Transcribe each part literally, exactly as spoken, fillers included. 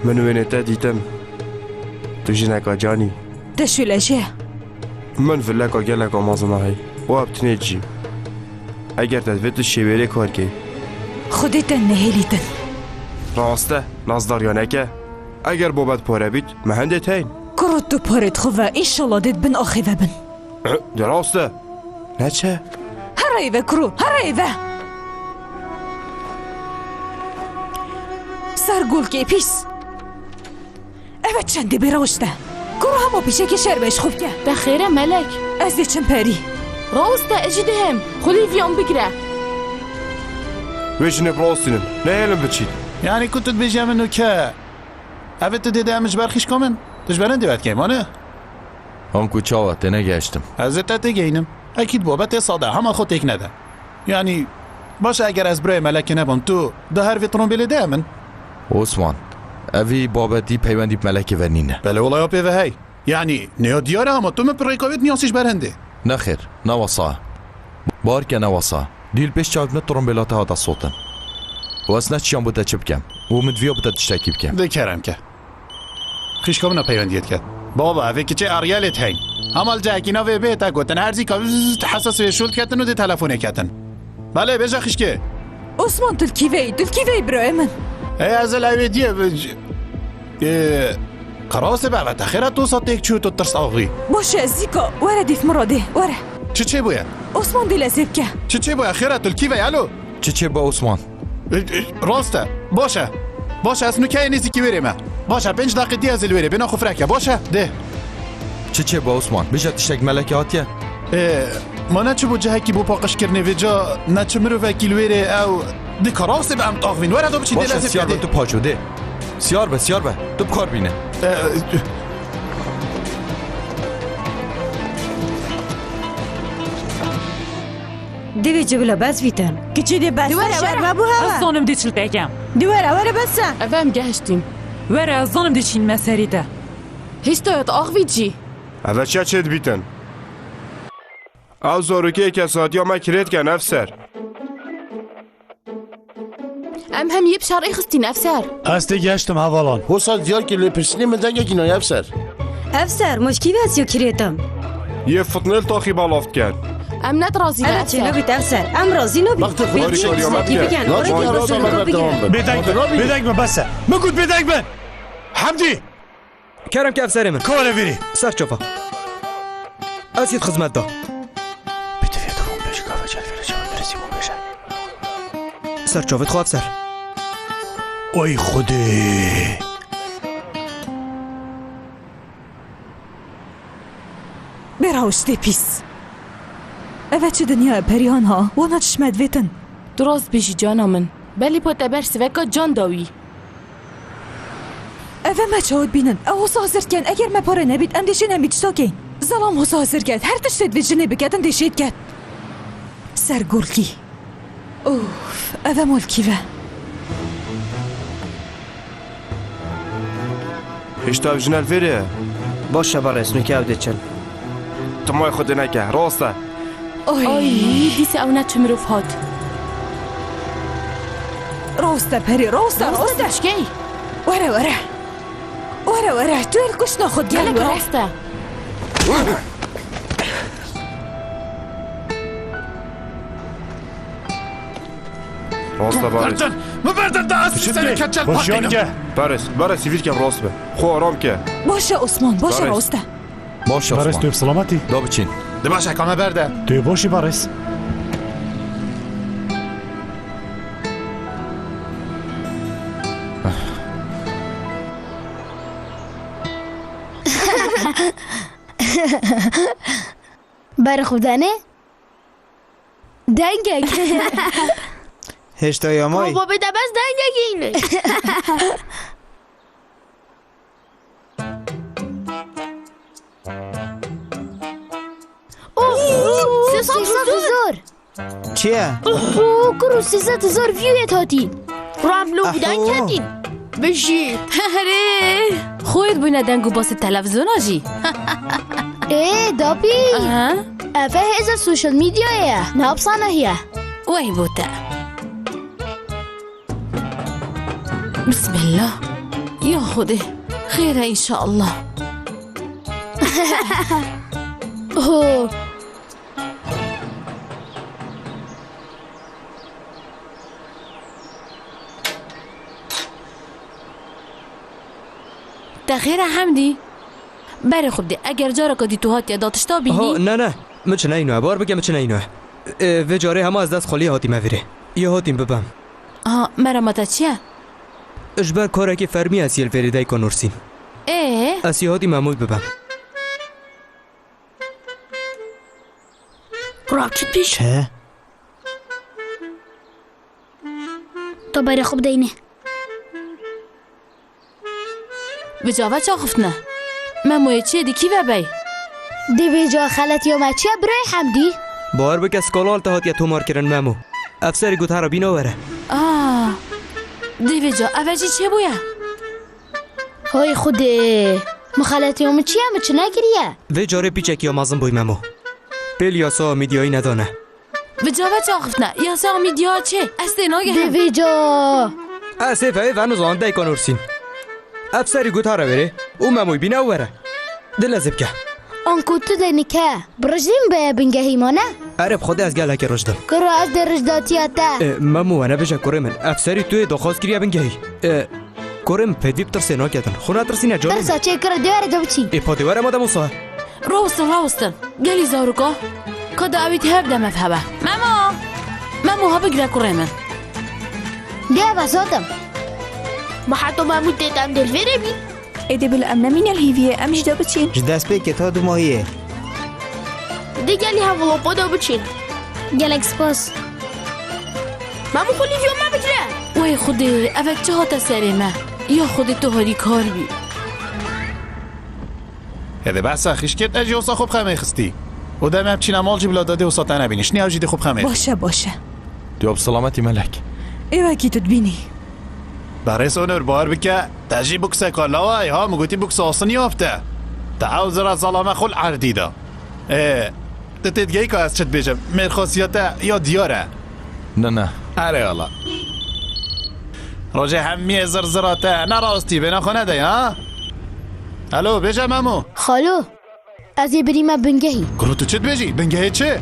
Min wênê te dîtin. Tu jineka can î. Te şûleje. Min vileka geleka mezin a hey. Û ev tinê cî. Eger te divê tu şêwêrê kar key. Xwedê te nehêlîtin. Rast e, nazdariya neke. Eger babet pare bît, me hindê teyn. Kuro tu parêt xwe ve, înşallah dê di bin axê ve bin. Eh, de rast e. Neçe? Here êve kuro, here êve. Ser golkê pîs. Eve çendê bê rawişte. Kuro hema pîşekê şer be ji xwe bike. Te xêre melek. Ez dê çim perî. Rawiste ez jî dihim. Xulî viyan bigire. Wê jinê bi rastînin. Nehêlin biçît. Yani ku tu dibêjî em in û ke? Eve tu dê de em ji ber xîşka min? Tu ji ber hindê ve dikey, mane? Hom ku çawa tênegehiştim. Ez ê te têgeyînim. Ekîd bo, be tê sade, hema xwe têk nede. Yanî, baş e eger ez birayê melekê nebam, tu da her vê trombêlê de ye min? Osman, evî babetî peywendî bi melekê ve nîne. Belê olaya pê ve hey. Yanî, nêya diyar e hema tu min pirêka wê dinyasî ji ber hindê. Nexêr, ne wesa. Bar ke ne wesa. Dîl pêş çavik min trombêla te hate sotin. Û ez neçiyam bo te çi bikem. Û min diviya bo te tiştekî bikem. De kerem ke. Xîşka min a peywendiyê dike. Baba, evê kiçê Arielê diheyn. Hema li cihekî navê bê te gotin, her zîka bzzzt hesasê şûl diketin û dê telefonê ketin. Belê, bêje xîşkê. Osman, tu li kî veyî, tu li kî veyî birayê min? Ê, ez li ewê diyê, ê, qirasê be, eve te xêra tu wisa têk çû, tu tirs axivî. Baş e, zîka, were dîf min re dê, were. Çi çêbûye? Osman, dê lezê bike. Çi çêbûye? Xêra tu li kî veyî, alo? Çi çêbû Osman? E, e, rast e. Baş e. Baş e, ez nûke yê nêzîkî wêrê me. Baş e, pênc deqê dî ez ê li wêrê bêna xwe fireke. Baş e, dê. Çi çêbû Osman? Bêje tiştek melekê hatiye? E, ma ne çi bû cihekî bû paqijkirinê vêca ne çi mirovekî li wêrê ew dika rastê bi em taxivîn. Were do biçî dê. Baş e, lezê siyar bike be dê. Tu paço dê. Siyar be, siyar be. Tu bi kar bîne. E, Divê cibila bes vîtin. Kiçî dê bes. Di were, şer were. Mebû heve. Ez zanim dê çil pekem. Di were, were bes e. Ev em gehiştîn. Were, ez zanim dê çînme serî te. Hêşta ya axvî cî. Eve çiya çê dibîtin? Ew zarokê kesatiya me kirêt ken, efser. Em hem yê bi şerê xistîn, efser. Ez tê gehiştim hevalan. Hosa diyar ki lê pirsînê min dengekî nayê, efser. Efser, muşkî ve ez yê kirêtim. Yê fitnê li taxî belav dikin. Em ne razî ne, efser. Çênabît, efser. Em razî nabîn. Bextê xwe. Bêdeng, bêdeng me, bes e. Min got bêdeng me. Hemdî! Kerem ke efserê min. Kare vîrî. Ser çava. Ez yê xizmet da. Bi tivê tu bûn bêj gava çel vêre çawa dirisî bûn bêje. Ser çavê xwe efser. Oy Xwedê. Bê rawiştê pîs. Eve çi dinyaya perihan ha? Wana çişme divêtin. Tu rast bêjî cana min. Belê pa te ber siveka can dawî. Eve me çawa dibînin. Ew hosa hazir dikin. Eger me pare nebît, em dê şên em bî tişta keyn. Zelam hosa hazir ket. Her tiştê divê jinê biketin dê şê diket. Ser golkî. Of, eve molkî ve. Hişta ev jine li vêrê ye. Baş e, berêz, nûke ew dê çin. Timay xwe dineke, rast e. Ay. Ay, dîse ew ne çi mirov hat. Rawiste perê, rawiste, rawiste. Rawiste çikey? Were, were. Were, were, tu el kuşna xwe gel, gelek were. Rawiste. Rawiste, Baris. Berdin, mi berdin da ez seni keçel patlayım. Baris, Baris, sivîl ke rast be. Xwe aram ke. Baş e Osman, baş e, rawiste. Baş e, Baris, Osman. Tu yê bi selametî? Da biçîn. Di baş e, ka me berde. Tu yê baş î, Baris? Berê xwe bidene. Dengek. Hêşta ya may. Baba, bide bes dengek îne. Oh, sê sed huzur. Çi ye? Oh, kuro sê sed huzur view yê hatî. Ramlo budan ketîn. Bijî. Herê. Xwêt bûne deng û basê televîzyona jî. Ê, dapî. Aha. Ev hêza social medyayê ye. Ne hepsanahiye. Wey bo te. Bismillah. Ya Xwedê, xêr e înşallah. Ho. Te xêr e Hemdî? Berê xwe bidê, eger careke dî tu hatiye da tişta bînî? Ho, ne, ne. Min çi neyno, bar bike min çi neyno. Ê, vê carê hema ez dest xweliyê hatîme vîrê. Yê hatîm bibem. Aha, merema te çi ye? Ji ber karekî fermî ez yê li vêrê dayika Nûrsîn. Ê? Ez yê hatî Memûy bibem. Rakî pîş. He? To berê xwe bideyne. Bi cava çaxiftine. Memoyê çê dikî ve bey. Dê vêca xeletiya me çi ye birayê Hemdî? Bawer bike skala li te hatiye tomarkirin Memo. Efserî got here bîna were. Ah. Dê vêca eve jî çêbûye. Hay Xwedê. Min xeletiya min çi ye, min çi nekiriye? Vê carê pîçekî ya mezin bûy Memo. Pêl yasa mîdyayî nedane. Bi cava çaxiftine, yasa mîdya çê? Ez tê nagehim. Dê vêca. Ez hê veyê venizan dayika Nûrsîn. Efserî got here wêrê û Memoy bîne were. Dê lezê bike. Anku tu dê nike. Bi rijdî min beye bingehî ma ne? Erê bi Xwedê ez gelekî rijdim. Kuro ez dê rijdatiya te. E, Memo we nebêje kurê min. Efserî tu yê daxwaz kiriye bingehî. E, Kurê min pêdivî bi tirsê naketin. Xwe netirsîne canê min. Tirsa çê kir, dê were de biçî. Ê pa dê were madem wisa. Rawestin, rawestin. Gelî zaroka. Ka da ewî tê hev de mev hebe. Memo! Memo ha bigire kurê min. Dê eve zatim. Ma heta Memû tê dem dê li vêrê bî. Êdî bil em nemîne li hîviyê, em jî de biçîn. Ji destpêkê ta dumahiyê. Dê gelî hev wilo pa de biçîn. Gelek spas. Memo xwe lîviya me bigire. Wey Xwedê, eve çi hate serê me? Ya Xwedê tu harîkar bî. Hêdî behsa xişkêt, ez jî wisa xwe bi xemê xistî. Û demê em çîne mal jî bila dadê wisa te nebînî. Şinî ew jî dê xwe bi xemê xistî. Baş e, baş e. Tu bi selametî melek. Ê wekî tu dibînî. Berêz Onur, bawer bike, te jî bukseka lawa ye ha, min gotî buksa asinî afte. Te ew zira zalame xwe li erdî da. Ê, tu têdigehî ka ez çi dibêjim? Mêrxasiya te ya diyar e. Ne, ne. Erê wala. Rojê hemiyê zirzira te ne rastî, bêhna xwe nedey, ha? Alo, bêje Memo. Xalo, ez ê birîme bingehî. Kuro tu çi dibêjî? Bingehê çi?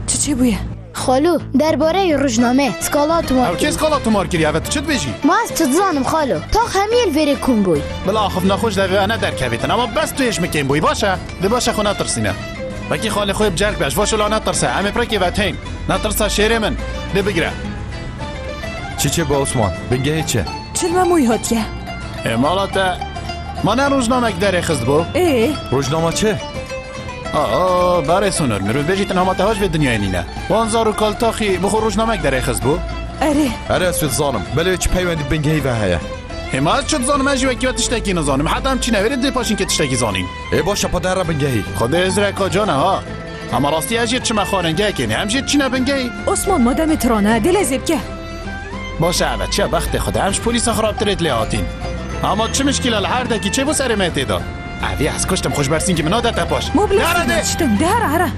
Çi çêbûye? Xalo, derbareyê rojnameyê, skala tomar kiriye. Ew kê skala tomar kiriye, eve tu çi dibêjî? Ma ez çi dizanim xalo? Tax hemiyê li vêrê kom bûy. Bila axiftina xwe ji devê we ne derkevîtin, ama bes tu yê ji min kêm bûyî, baş e? Dê baş e, xwe netirsîne. Wekî xalê xwe yê bi cerk be, ji va şola netirse, em ê pirekê ve têyn. Netirse şêrê min, dê bigire. Çi çêbû Osman? Bingehê çi? Çi li Memoyî hatiye? Ê mala te, ma ne rojnamek derê xistbû? Ê? Rojnama çi? Aa, barê Sonor, mirov bêjî tin hema te ha ji vê dinyayê nîne. Wan zar û kaltaxî bi xwe rojnamek derê xistbû? Erê. Erê, ez wê dizanim. Belê wê çi peywendî bingehî ve heye? Hê ma ez çi dizanim, ez jî wekî we tiştekî nizanim. Heta em çîne vêrê dê paşîn kê tiştekî zanîn. Ê baş e, pa dera bingehî. Xwedê hizreka can e ha. Ama rastî ez jê çime xwaringehekê nê. Em jê çîne bingehî. Osman, mademê tirane, dê lezê bike. Baş e, eve çi ye bextê xwe de. Em ji polîsa xirabtirê dilê hatîn. Ama çi mişkîle li her dekî çêbû serê me tê de. Evî ez kuştim, xwe ji bersîngî min nade te paş. Mobilya Dere dê! Çitin, de here here.